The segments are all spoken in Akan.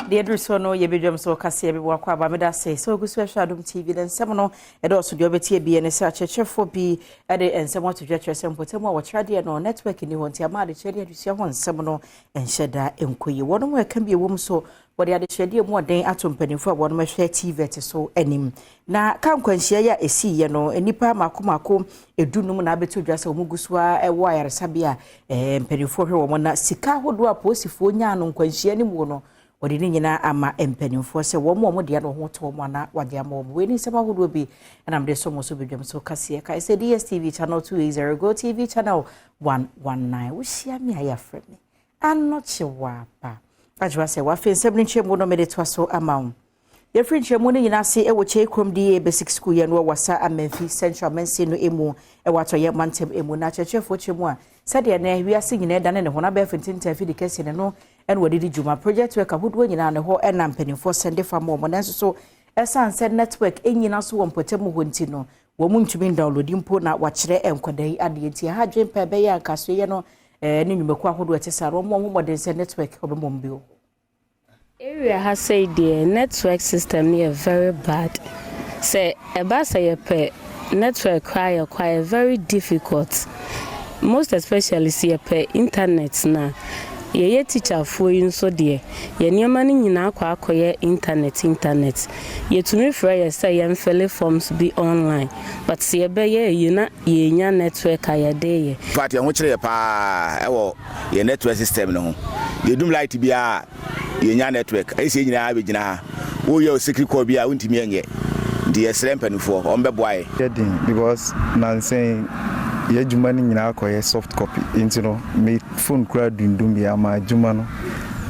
Deɛ duru so no, yɛbɛdwam so kaseɛ bi wakɔ aba. Meda sɛ sɛ ogu so ɛhwɛ Adom TV na nsɛm no ɛdɔɔso. Deɛ ɔbɛtie bi ne sɛ akyerɛkyerɛfoɔ bi de nsɛm ato dwa kyerɛ sɛ mpɔtam a wɔkyerɛ adeɛ no, network ni hɔ, nti ama adekyerɛ ne adesua ho nsɛm no nhyɛ da nkɔ yie. Wɔn mu ɛka bi ɛwɔ mu so, wɔde adekyerɛdeɛ mu ɔden ato mpanimfoɔ a wɔn hwɛ TVET so anim. Na ka nkwanhyia yi a ɛsiiɛ no, nnipa mako mako 15 na abɛto dwa sɛ wɔn gu so a ɛwɔ ayaresabea a mpanimfoɔ hwɛ wɔn. Na sika ahodoɔ a polisifoɔ nyaa no nkwanhyia no mu no, wɔde ne nyinaa ama mpanimfoɔ sɛ wɔn a wɔn deɛ no ho to wɔn ana wɔde ama wɔn. Wei ne nsɛm ahodoɔ bi ɛna mede so mo so badwam so kaseɛ. Kae sɛ DSTV channel 280, Go TV channel 119. Wohyia me a, yɛafrɛ me Anɔkye Waapa agyewa sɛ wafei nsɛm no nkyɛmu no mede toa so ama wo. Yɛfiri nkyɛmu no nyinaa ase wɔ Kyei Kurom D/A Basic School yɛ no wɔ Wasa Amenfi Central Mansin no mu ɛwɔ Atɔyɛ mantam mu. Na akyerɛkyerɛfoɔ kyerɛ mu a, sɛdeɛ nɛ wiase nyinaa dane ne ho na bɛɛfo ntentan fidi kɛseɛ ne no ɛna wɔde di dwuma, project work ahodoɔ nyinaa ne hɔ ɛna mpanimfoɔ sɛnde fa ma wɔn. Nanso so ɛsiane sɛ network ɛnyina so wɔ mpɔtam hɔ nti no, wɔn ntumi download mpo na wakyerɛ nkwadaa yi adeɛ, nti ɛha adwene pɛ ɛbɛyɛ ankasoyɛ no ne nnwumakuo ahodoɔ ɛte saa wɔn wɔn mmɔden sɛ network ɔbɛmɔ mu bi wɔ. Area ha sei deɛ, network system no yɛ very bad. Sɛ ɛba sɛ yɛpɛ network koraa, yɛ kɔ yɛ very difficult, most especially sɛ yɛpɛ internet. Na yɛyɛ teacherfoɔ yi nso deɛ, yɛ nneɛma no nyinaa akɔ akɔyɛ internet. Internet yɛtumi frɛ yɛ sɛ yɛmfill forms bi online, but sɛ yɛbɛyɛ eyi na yɛnya network a yɛde yɛ. Fact, yɛn ho kyerɛ yɛ paa ɛwɔ yɛn network system no ho. Yɛdum light biara, yɛnya network. Ɛyɛ sɛ yɛn nyinaa bɛgyina ha, woyɛ o secret call bi a wontumi ɛnyɛ, nti yɛsrɛ mpanimfoɔ wɔn bɛboa yɛ. Yɛ den because nansɛn yɛ adwuma no nyinaa akɔyɛ soft copy, nti no me phone kura dundum bi ama adwuma no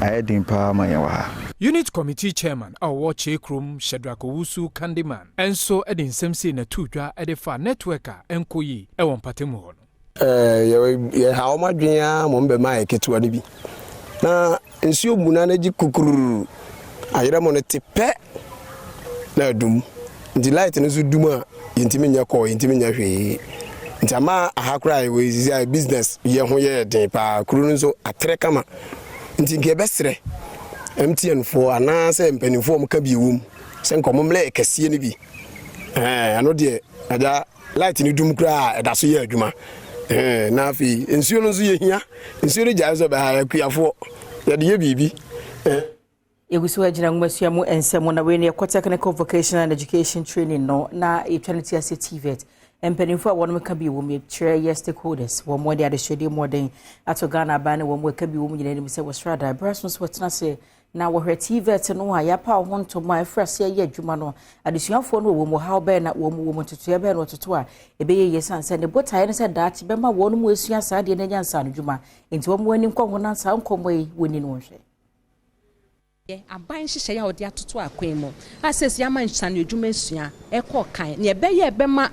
ayɛ den paa ma yɛn wɔ ha. Unit Committee Chairman a ɔwɔ Kyei Kurom, Shadrach Owusu Candyman, nso de nsɛm sei na to dwa de fa network a ɛnkɔ yie ɛwɔ mpatamu hɔ no. Yɛha wɔn adwene a ma bɛma yɛ ketewa no bi na nsuo bu na n'agyi kukururu ayerɛ mo no te pɛ na adum, nti light no nso dum a, yɛntumi nyɛ kɔɔ, yɛntumi nyɛ hwee. Nti ama aha koraa yɛwɔ sisi a business yɛ ho yɛ den paa. Kuro no nso atrɛ kama, nti nka yɛbɛsrɛ MTN foɔ anaasɛ mpanimfoɔ a wɔka bi wɔ mu sɛ nka ɔmo mmerɛ kɛseɛ no bi. Ɛno deɛ, agya light no dum koraa, ɛda so yɛ adwuma. Na afei nsuo no nso, yɛhia nsuo no gyae sɛ bɛha akuafoɔ, yɛde yɛ biribi. Yɛgu so agyina nwomasua mu nsɛm na wei no yɛkɔ Technical Vocational and Education Training no na yɛtwa no ti ase TVET. Mpanimfoɔ a wɔnom ka bi wɔ mu, yɛkyerɛ yɛ stakeholders, wɔn mo de adehyɛdeɛ mmɔden ato Ghana aban ne wɔn mo ɛka bi wɔ mu nyinaa anim sɛ wɔsrɛ ada ɛberɛ so nso wɔtena ase na wɔhwɛ TVET no a yɛapa wo ho ntoma a ɛfiri aseɛ yɛ adwuma no, adesuafoɔ no wɔ mu haw bɛn na wɔn mu wɔ mu, ntotoeɛ bɛn na wɔtoto a ɛbɛyɛ yie, sane sɛ ne botaeɛ no sɛ daakye bɛma wɔn mu asua saa adeɛ no anya nsa no dwuma, nti wɔn ani nkɔ ho na saa nkɔmmɔ yi wɔni no wɔhwɛ. Aban nhyehyɛeɛ a wɔde atoto akwan mu a sɛsi ama nsane adwuma asua ɛkɔ kan nea ɛbɛyɛ ɛbɛma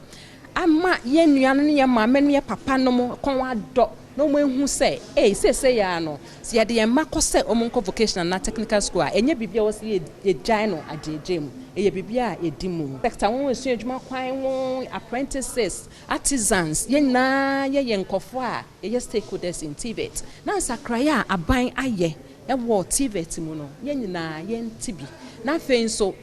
ama yɛn nua no ne yɛn maame ne yɛn papa nom kɔn adɔ na wɔn ehu sɛ ee, seesei yɛ ano sɛ yɛde yɛn mma kɔ sɛ wɔn nkɔ vocational na technical school a, ɛnyɛ biribi a wɔsi yɛgyae no agyegye mu, ɛyɛ biribi a yɛdi mu. Sector wɔn esua adwuma kwan wɔn apprentices, artisans, yɛn nyinaa yɛyɛ nkɔfoɔ a yɛyɛ stakeholders in TVET. Na nsakraeɛ a aban ayɛ ɛwɔ TVET mu no, yɛn nyinaa yɛnte bi. Na afei nso,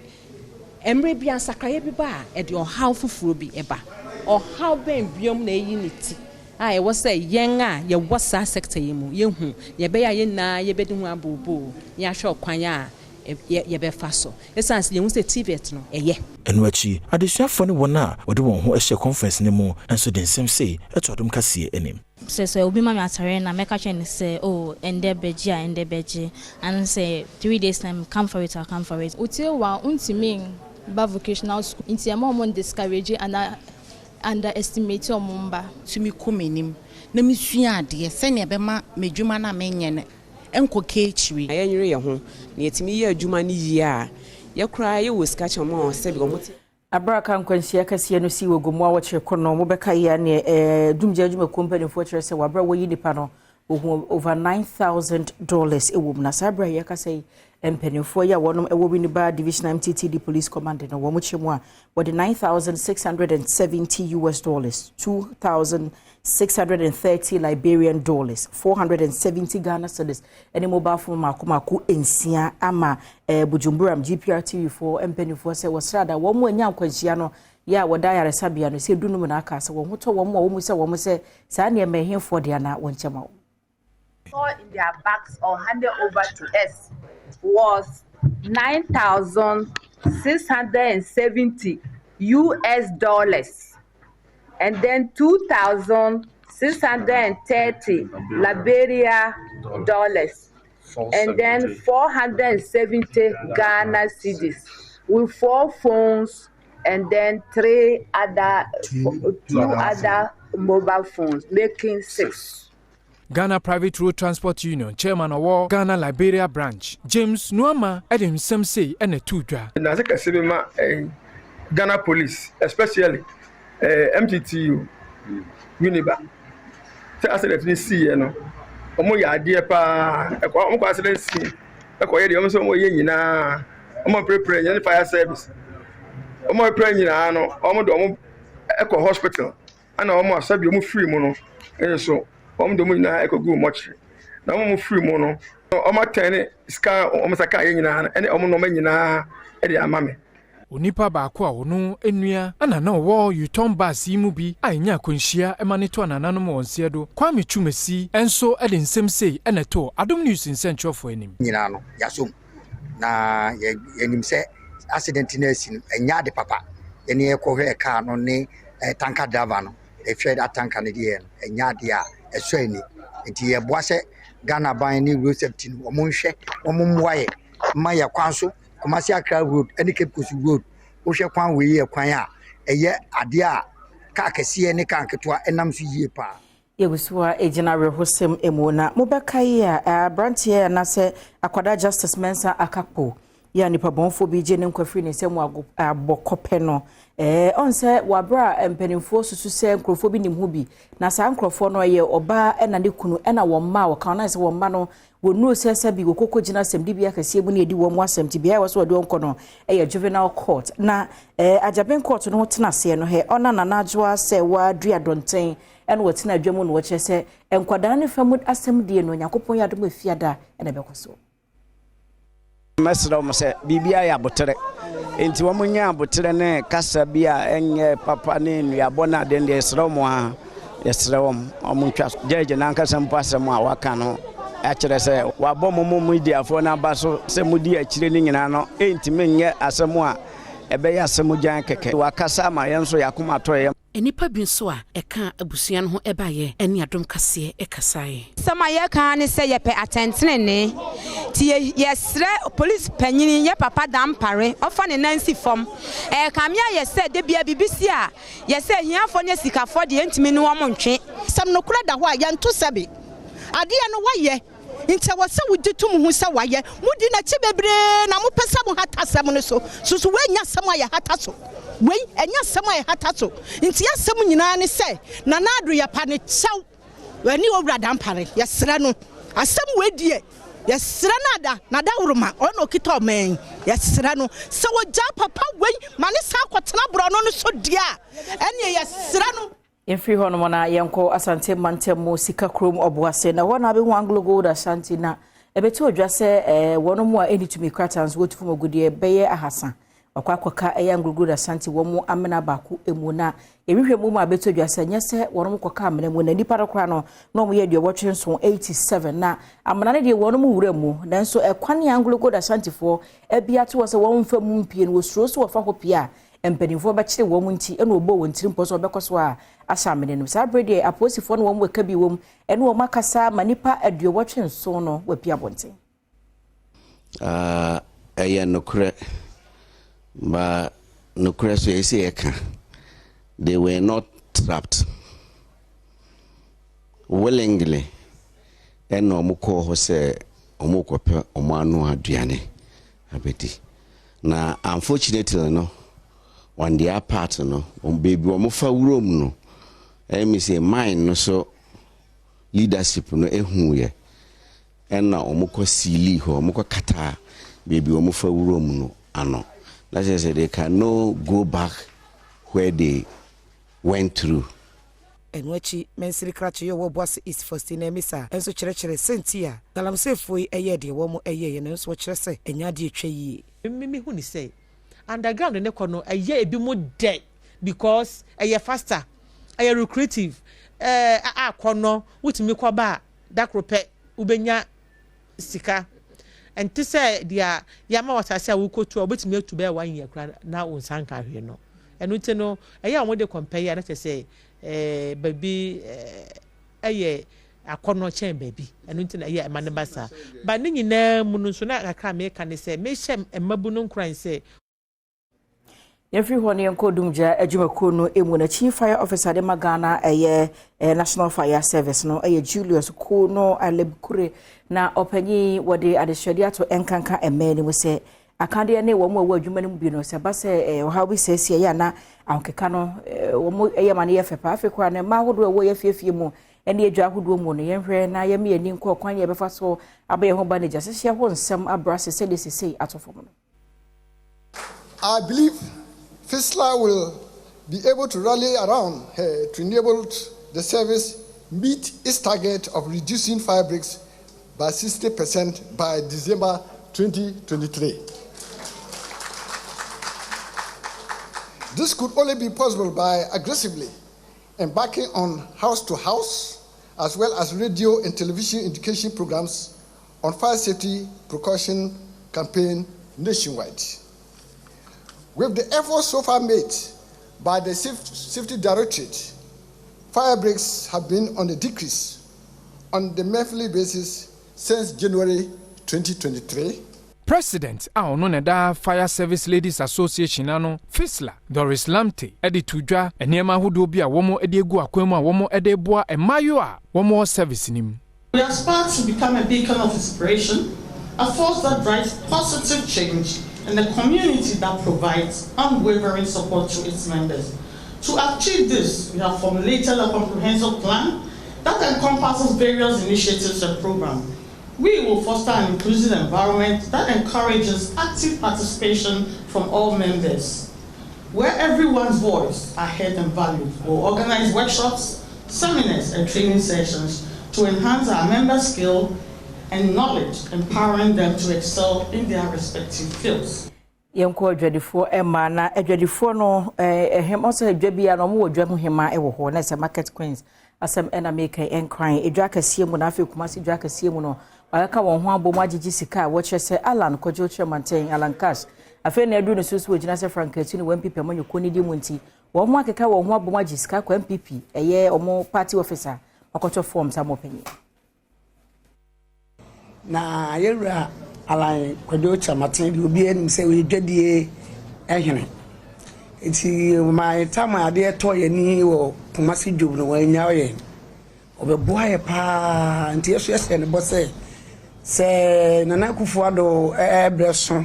mmerɛ bi nsakraeɛ bi ba a, ɛde ɔhaw foforɔ bi ɛba. Ɔhaw bɛn biom na ɛyi ne ti a ɛwɔ sɛ yɛn a yɛwɔ saa sector yi mu yɛhu yɛbɛyɛ a yɛn nyinaa yɛbɛdi ho abooboo na yɛahwɛ ɔkwan a yɛbɛfa so, ɛsiane sɛ yɛhu sɛ TVET no ɛyɛ. Ɛno akyi, adesuafoɔ ne wɔn a wɔde wɔn ho hyɛ conference no mu nso de nsɛm sei ɛto Adom Kaseɛ anim. Sɛ obi ma me atare na mɛka kyerɛ no sɛ, oh, ɛndɛ bɛgye a, ɛndɛ bɛgye, and sɛ 3 days time, come for it, I'll come for it. Wotie wa ntumi ba vocational school, nti ɛma ɔmo discourage ana underestimate ɔmo mba. Tumi kɔ m'anim na mesua adeɛ sɛnea ɛbɛma m'adwuma no a menyɛ no nkɔ ka akyire. Yɛnyere yɛn ho na yɛtumi yɛ adwuma no yie a, yɛkoraa yɛwɔ sika kyɛn ɔmo a sɛbi ɔmo te. Abraka nkwanhyia kɛseɛ no si wɔ Gomu a wɔkyerɛ kɔ no, mobɛka yi a neɛ dumgya adwumakuo mpanimfoɔ kyerɛ sɛ wɔabrɛ wɔyi nipa no. Wɔhu over $9,000 wɔ mu. Na saa berɛ a yɛkasa yi, mpanimfoɔ yi a wɔnom wɔ Winneba Divisional MTTD Police Command no, wɔn kyerɛ mu a wɔde 9,670 US dollars, 2,630 Liberian dollars, 470 Ghana cedis ne mobile phone mako mako nsia ama eh, Bujumburam GPRTU foɔ mpanimfoɔ sɛ wɔsrada wɔn mu anya nkwanhyia no yɛ a wɔda ayaresabea no sɛ dunum na aka sɛ wɔn ho tɔ wɔn a wɔn mu sɛ wɔn sɛ saa nneɛma ɛhefoɔ deɛ na wɔn nkyɛn ma wɔn. Saw in their bags or handed over to us was 9,670 US dollars and then 2,630 Liberia dollars and then 470 Ghana cedis with four phones and then three other two, two other mobile phones, making six. Ghana Private Road Transport Union Chairman ɔwɔ Ghana Liberia Branch, James Nuamah de nsɛm sei na ɛtoo dwa. Ndase kɛse bi ma Ghana Police especially MTTU Winneba sɛ accident no siiɛ no wɔn yɛ adeɛ paa ɛkɔ wɔn kɔ accident scene ɛkɔ yɛ deɛ wɔn sɛ wɔn yɛ nyinaa wɔn apirapira nyinaa ne fire service wɔn apirapira nyinaa no wɔn de wɔn ɛkɔ hospital ɛna wɔn a sɛbi wɔn firi mu no nso wɔn de wɔn nyinaa ɛkɔ gu mɔkyere na wɔn firi mu no wɔn atɛn ne sika wɔn nsa kaa yɛ nyinaa ɛne wɔn nneɛma nyinaa ɛde ama me. Onipa baako a ɔno nua na na ɔwɔ Yutong bus yi mu bi a enya akwanhyia ma no too anananom wɔ nseɛ do, Kwame Twumasi nso de nsɛm sei na ɛtoo Adom News nsɛnkyerɛwfoɔ anim. Nyinaa no yɛasɔ mu na yɛnim sɛ accident no asi no ɛnyɛ ade papa. Yɛne yɛkɔhwɛɛ car no ne tanker driver no ɛhwɛ that tanker no deɛ no ɛnyɛ adeɛ a ɛsɔ ani. Nti yɛboa sɛ Ghana ban ne road safety no wɔn nhwɛ wɔn mmoa yɛ ma yɛ kwan so Kumasi Accra road ne Cape Coast road wohwɛ kwan wei yɛ kwan a ɛyɛ adeɛ a kaa kɛseɛ ne kaa nketewa ɛnam so yie paa. Yɛgu so a ɛgyina awerɛhosɛm mu na mobɛkae a aberanteɛ anaasɛ akwadaa Justice Mensah Akakpo yɛ a nipabɔnfoɔ bi gye ne nkwa firi ne nsam wɔ abɔkɔpɛ no. Ɛɛ ɔn sɛ wɔ aberɛ a mpanimfoɔ susu sɛ nkurɔfoɔ bi nim ho bi na saa nkurɔfoɔ no ɛyɛ ɔbaa ɛna ne kunu ɛna wɔn mma a wɔka wɔn sɛ wɔn mma no Wɔnnuruu sɛ sɛbi wɔkɔkɔ gyina asɛmdibea kɛseɛ mu ne yɛdi wɔn asɛm nti beaɛ a ɛwɔ sɛ wɔde wɔn kɔ no yɛ Juvenile Court. Na eh, Agyaben Court no ho tena aseɛ no hɛ ɔna Nana Adwoa sɛ wɔadua dɔnten ɛna wɔtena adwa mu na wɔkyerɛ sɛ nkwadaa no fa mu asɛm die no Onyankopɔn yɛ adom efiada ɛna ɛbɛkɔ so. Mɛsrɛ wɔn sɛ biribiara yɛ aboterɛ, enti wɔn nyɛ aboterɛ ne kasa bi a ɛnyɛ papa ne nnuabɔ ne adeɛ no deɛ yɛsrɛ wɔn ara, yɛsrɛ wɔn wɔn ntwa so. Judge n'ankasa mpo asɛm a waka no akyerɛ sɛ wabɔ mo mo mediafoɔ no aba so sɛ modi akyire no nyinaa no ɛntumi nyɛ asɛm a ɛbɛyɛ asɛm gyan kɛkɛ. Wakasa ama yɛn nso yɛn akoma atɔ yɛn. Nnipa bi nso a ɛkaa abusua no ho baeɛ ne Adom Kaseɛ kasaeɛ. Asɛm a yɛka ara ne sɛ yɛpɛ atɛntenenee. Nti yɛsrɛ polisi panyin, yɛ papa Dampare, ɔmfa ne nan nsi fam. Ɛrekame ayɛ sɛ da biara biribi si a, yɛsɛ ahiafoɔ ne asikafoɔ deɛ yɛntumi ne wɔn ntwe. Sɛ nokorɛ da hɔ a, yɛnto sɛbe. Adeɛ no wayɛ. Nti ɛwɔ sɛ wogye tom hu sɛ wayɛ. Modi n'akyi bebree na mopɛ sɛ mohata asɛm no so. Susu wei nyɛ asɛm a yɛhata so. Wei ɛnyɛ asɛm a yɛhata so. Nti y'asɛm nyinaa ne sɛ Nana Addo yɛpa no kyɛw. Ɛne Owura Dampare yɛsrɛ no. Asɛm wei deɛ yɛsrɛ no ada n'adaworoma ɔno na ɔkita ɔman yi. Yɛsrɛ no sɛ ɔgyaa papa wei ma ne san kɔtena borɔno no so deɛ a ɛneɛ yɛsrɛ no. Yɛmfiri hɔnom na yɛnkɔ Asante mantam mu Sika kurom Ɔboase na ɛhɔ na abɛhu Anglo Gold Ashanti na ɛbɛto odwa sɛ eh, wɔn mu a ɛnni tumi krataa nso wɔtu fam agudeɛ bɛyɛ ahasa wakɔ akɔka ɛyɛ Anglo Gold Ashanti wɔn mu amena baako mu na yɛhwehwɛ mu ma abɛto dwa sɛ nyɛ sɛ wɔn kɔka amena mu na nnipa no koraa no na wɔn yɛ 87 87 na amena no deɛ wɔn mu wura mu nanso ɛkwan Anglo Gold Ashantifoɔ abi ato hɔ sɛ wɔn mfa mu mpie no wɔsuro so wɔfa hɔ pie a mpanimfoɔ bɛkyere wɔn nti na wɔbɔɔ wɔn tirim pɔ sɛ wɔbɛkɔ so a ahyɛ amena no mu. Saa berɛ deɛ apolisifoɔ ne wɔn ɛka bi wom ne wɔn akasa ma nnipa 87 no wɔapue abɔnten. Ah, ɛyɛ nokorɛ, but nokorɛ so ɛsɛ yɛka. They were not trapped. Willingly, ɛna wɔn kɔɔ hɔ sɛ wɔn rekɔpɛ wɔn ano aduane abɛdi. Na unfortunately no, on their part no, wɔn baabi wɔn fa wurom no, ɛyɛ mi sɛ mine no so. leadership no huiɛ ɛna wɔn kɔ siilii hɔ, wɔn kɔ kataa baabi wɔn fa wura mu no ano. Na kyerɛ sɛ they can no go back where they went through. Ɛno akyi, Mansini krakye yi a ɔwɔ Obuasi East Faustina Amissah nso kyerɛkyerɛɛ sɛnti a galamseyfoɔ yi yɛɛ deɛ wɔn yɛeɛ no nso ɔkyerɛ sɛ ɛnyɛ adeɛ ɛtwa yie. Me me hu ne sɛ underground ne kɔ no ɛyɛ ebi mo dɛ because ɛyɛ faster, ɛyɛ recreative, ɛɛ akɔnɔ, wotumi kɔ ba a da koro pɛ wobɛnya sika. Ɛnte sɛ deɛ yɛama wo asase a wokɔtu a wobɛtumi atu bɛyɛ one year koraa na wo nsa nka hwee no. Ɛno nti no ɛyɛ a wɔde compare a na kyerɛ sɛ ɛɛ baabi ɛyɛ akɔnnɔ kyɛn baabi. Ɛno nti na ɛyɛ a ɛma no ba saa. But ne nyinaa mu no nso na kakra a meka ne sɛ mehyɛ mmabunu no nkuran sɛ. Yɛmfiri hɔ no yɛnkɔ Dumgya adwumakuo no mu na Chief Fire Officer de ma Ghana ɛyɛ eh, National Fire Service no ɛyɛ Julius Kono Alebkure na ɔpanyin wɔde adesuadeɛ ato nkanka mmaa no mu sɛ Akadeɛ ne wɔn a wɔwɔ adwuma no mu bi no, sɛ ɛba sɛ eh, ɔhaw bi sɛe si ɛyɛ a na ahokeka no eh, wɔn yɛ ma no yɛ fɛ paa. Afei koraa no, mmaa ahodoɔ a ɛwɔ yɛ afiefie mu ne adwa ahodoɔ mu no, yɛnhwɛ na yɛma yɛn ani nkɔ ɔkwan a yɛbɛfa so abɔ yɛn ho ban agya hyehyeɛ ho nsɛm abrɛ ase sɛdeɛ sesei ato fam no. I believe FISLA will be able to rally around her to enable the service meet its target of reducing fire breaks by 60% by December 2023. This could only be possible by aggressively embarking on house to house as well as radio and television education programs on fire safety precaution campaign nationwide. With the efforts so far made by the Safety Directorate, fire breaks have been on the decrease on the monthly basis since January 2023. President a ɔno na ɛda Fire Service Ladies Association ano, FISLA, Doris Lamptey de too dwa nneɛma ahodoɔ bi a wɔde agu akwan mu a wɔde reboa mmaayewa a wɔwɔ service no mu. We aspire to become a beacon of inspiration, a force that drives positive change and a community that provides unwavering support to its members. To achieve this, we have formulated a comprehensive plan that encompasses various initiatives and programs. We will foster an inclusive environment that encourages active participation from all members, where everyone's voice are heard and valued. We'll organize workshops, seminars, and training sessions to enhance our members' skill and knowledge, empowering them to excel in their respective fields. Yɛnkɔ adwadifoɔ mmaa na adwadifoɔ no ɛhem ɔsɛ adwa bi a na wɔn wɔ dwa mu hema wɔ hɔ na ɛsɛ market queens asɛm ɛna meka nkran edwa akɛseɛ mu na afei kumasi dwa akɛseɛ mu no wɔaka wɔn ho abɔ mu agyegye sika a wɔkyerɛ sɛ Alan Kwadwo Kyerɛmanten Alan Cash afei na aduru ne so so wɔgyina sɛ frankatu ne wɔn NPP amanyɔkuo no di mu nti wɔn ho akeka wɔn ho abɔ mu agye sika kɔ NPP ɛyɛ wɔn party officer wakɔtɔ forms ama ɔpanyin. Na yɛn wura Alan Kwadwo Kyerematen deɛ obiara nim sɛ ɔyɛ dwadie hene. Nti my time a adeɛ tɔ yɛn ani wɔ Kumasi dwom no wɔannyaw yɛn. Ɔbɛboa yɛ paa nti yɛso yɛhyɛ ne bɔ sɛ sɛ Nana Akufo Addo brɛ so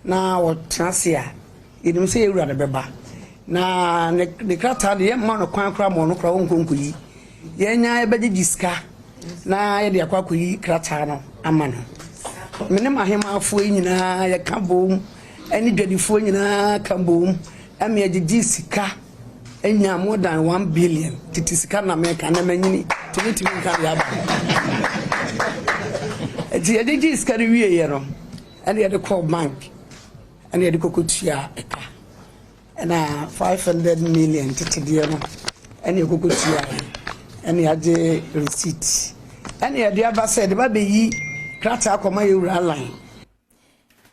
na ɔtena ase a yɛnim sɛ yɛn wura no bɛba. Na ne ne krataa deɛ yɛmma no kwan koraa ma ɔno koraa ɔnkɔ nkɔyi. Yɛn ara yɛbɛgyegye sika na yɛde akɔ akɔyi krataa no ama no. Me ne m'ahemaafoɔ yi nyinaa yɛka boom ne dwadifoɔ nyinaa ka boom ɛma yɛgyegye sika nya more than 1 billion. Tete sika na meka na manyini nti mentumi nka deɛ aba. Nti yɛgyegye sika no wieeɛ no ɛne yɛde kɔɔ bank ɛne yɛde kɔkɔtua ɛka ɛna 500 million tete deɛ no ɛne yɛkɔkɔ tua ɛne yɛagye receipt ɛne yɛde aba sɛ yɛde ba bɛyi krataa kɔma yɛwura line.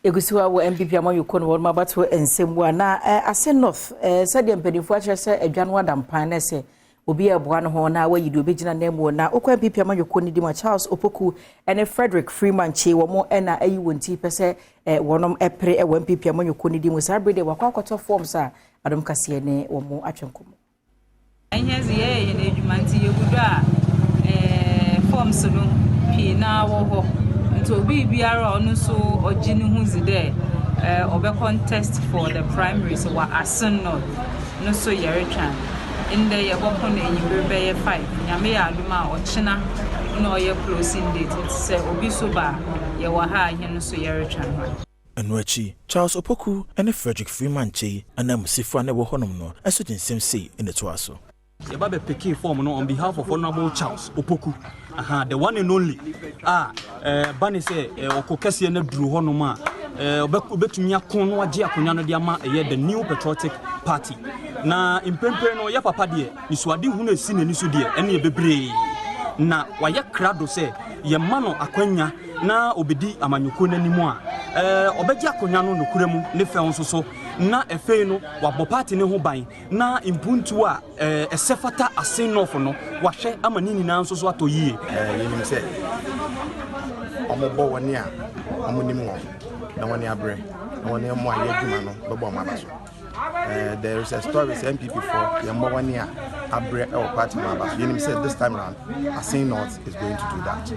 Egu so a wɔ NPP amanyɔkuo no wɔn abato nsɛm mu a na Assin North sɛdeɛ mpanimfoɔ akyerɛ sɛ adwa no ada mpan na sɛ obi a ɛboa no ho na wayi deɛ obɛgyina nan mu na wokɔ NPP amanyɔkuo no di mu a Charles Opoku ne Frederick Freeman Kye wɔn na ayi wɔn ti pɛ sɛ wɔnom pere wɔ NPP amanyɔkuo no di mu. Saa bere deɛ wakɔ akɔtɔ forms a Adom Kaseɛ ne wɔn atwe nkɔmmɔ. Ɛnyɛ dze yɛyɛ yɛn adwuma nti yɛgu do a forms no pii na wɔ hɔ nti obi biara a ɔno nso ɔgye ne ho dzi dɛ ɔbɛ contest for the primaries wɔ Assin North no so yɛretwɛn. Ndɛ yɛbɔpon enyimber bɛyɛ 5. Nyame yɛ adom a ɔkyena. na ɔyɛ closing date ntsi sɛ obi so ba a yɛwɔ ha a hɛn so yɛrotweɔn hɔn. Ɛno akyi, Charles Opoku ne Frederick Freeman Kyei ananmusifo a na ɛwɔ hɔnom no nso de nsɛm sei na ɛtoaa so. Yɛba bɛ pickee form no on behalf of Honourable Charles Opoku, aha, the one and only a ɛba ne sɛ ɔko kɛseɛ no aduru hɔnom a ɔbɛtumi ako no agye akonnwa no de ama ɛyɛ the New Patriotic Party. Na mprempren no yɛ papa deɛ nisuadehunu a ɛsi n'ani so deɛ ɛne bebree na wayɛ krado sɛ yɛma no akwanya na ɔbɛdi amanyɔkuo no anim a ɔbɛgye akonnwa no nokorɛ mu ne fɛw nso so na afei no wabɔ party no ho ban na mpuntuo a ɛsɛ fata Asin North no wahwɛ ama ne nyinaa nso so atɔ yie. Yɛnim sɛ wɔbɔ wɔn a wɔnim wɔn na wɔn abrɛ na wɔn a wɔayɛ adwuma no bɛbɔ wɔn aba so. There is a story sɛ NPP foɔ yɛmmɔ wɔn a abrɛ wɔ party mu aba so. Yɛnim sɛ this time round Asin North is going to do that.